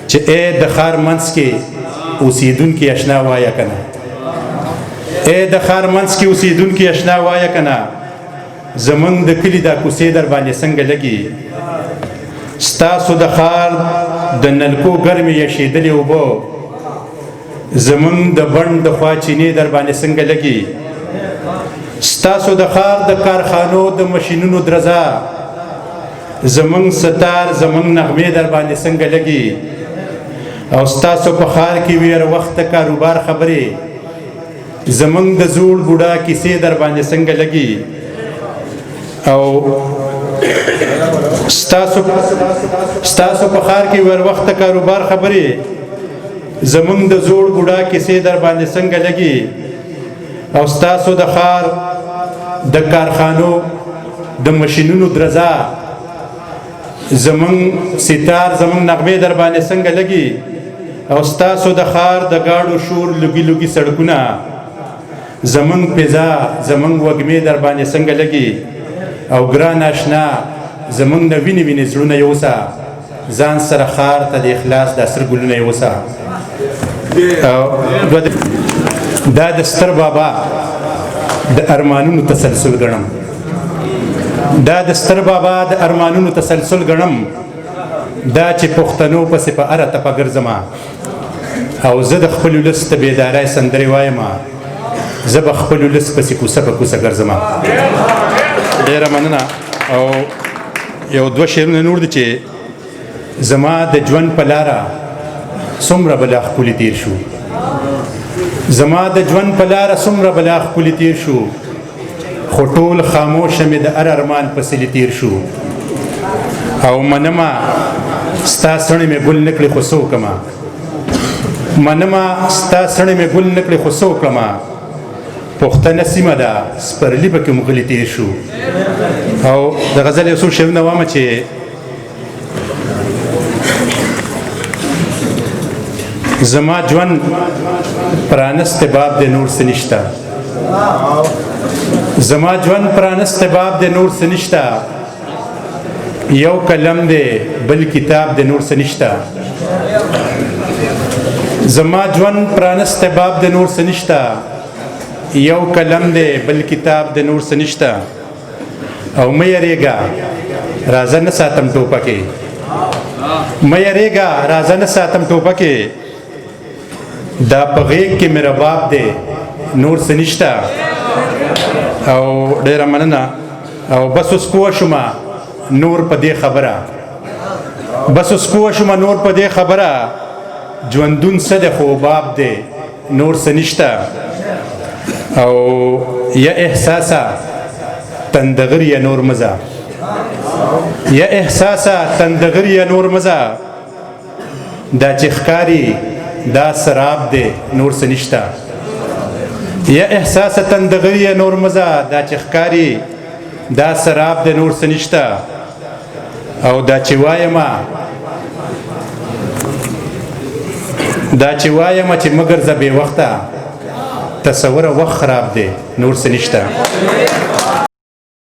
چې اے د ښار منځ کې اوسېدونکي اشنا وایه که نه، اے د ښار منځ کې اوسېدونکي اشنا وایه که نه، زمونږ د کلي دا کوڅې در باندې څنګه لګي؟ ستاسو د ښار د نلکو ګرمې یشېدلې اوبه زمونږ د بڼ د خوا چینې در باندې څنګه لګي؟ ستاسو د ښار د کارخانو د مشینونو درزا زمونږ ستار زمونږ نغمې در باندې څنګه لګي؟ او ستاسو په ښار کې وي هر وخت د کاروبار خبرې زمونږ د زوړ بوډا کیسې در باندې څنګه لګي؟ او ستاسو په ښار کې ور وخت کاروبار خبرې زمونږ د زوړ بوډا کیسې در باندې څنګه لګي؟ او ستاسو د ښار د کارخانو د مشینونو درزا زمونږ ستار زمونږ نغمې در باندې څنګه لګي؟ او ستاسو د ښار د گاډو شور لوګي لوګي سړکونه زمونږ فضا زمونږ وږمې در باندې څنګه لګي؟ او ګران آشنا زمونږ نه وینې وینې زړونه یوسه، ځان سره ښار ته د اخلاص د سر ګلونه یوسه. او دا د ستر بابا د ارمانونو تسلسل ګڼم، دا د ستر بابا د ارمانونو تسلسل ګڼم، دا چې پښتنو پسې په اره تپه ګرځم او زه د خپل ولس ته بیدارۍ سندرې وایم، زه به خپل ولس پسې کوڅه په کوڅه ګرځم. ډېره مننه. او یو دوه شعرونه نور دي چې زما د ژوند په لاره څومره بلا ښکلي تېر شو، زما د ژوند په لاره څومره بلا ښکلي تېر شو، خو ټول خاموشه مې د هر ارمان په څلي تېر شو. او منمه ستا څڼې مې ګل نه کړې خو څه وکړمه، منمه ستا څڼې مې ګل نه کړې خو څه وکړمه، پښتنه سیمه ده سپرلي پکې هم غلي تېر شو. او د غزل یو څو شعرونه وامه چې زما ژوند پرانست باب د نور څه نشته، زما ژوند پرانست باب د نور څه نشته، یو قلم دی بل کتاب د نور څه نشته، زما ژوند پرانست باب د نور څه نشته، یو قلم دی بل کتاب د نور څه نشته. او مې یریږه راځه نه ساتم ټوپکې، مې یریږه راځه نه ساتم ټوپکې، دا په غېږ کې مې رباب دی نور څه نشته. او ډېره مننه. او بس اوس پوه شوم نور په دې خبره، بس اوس پوه شوم نور په دې خبره، ژوندون څه دی خو باب دی نور څه نشته. او یا احساسه تندغری نور مزه، یا احساسه تندغری نور مزه، دا چې ښکاری دا سراب دی نور څه نشته. یا احساسه تندغری نور مزه، دا چې ښکاری دا سراب دی نور څه نشته. او دا چې وایمه، دا چې وایم چې مګر زه بې وخته، تصور وخت خراب دی نور څه نشته.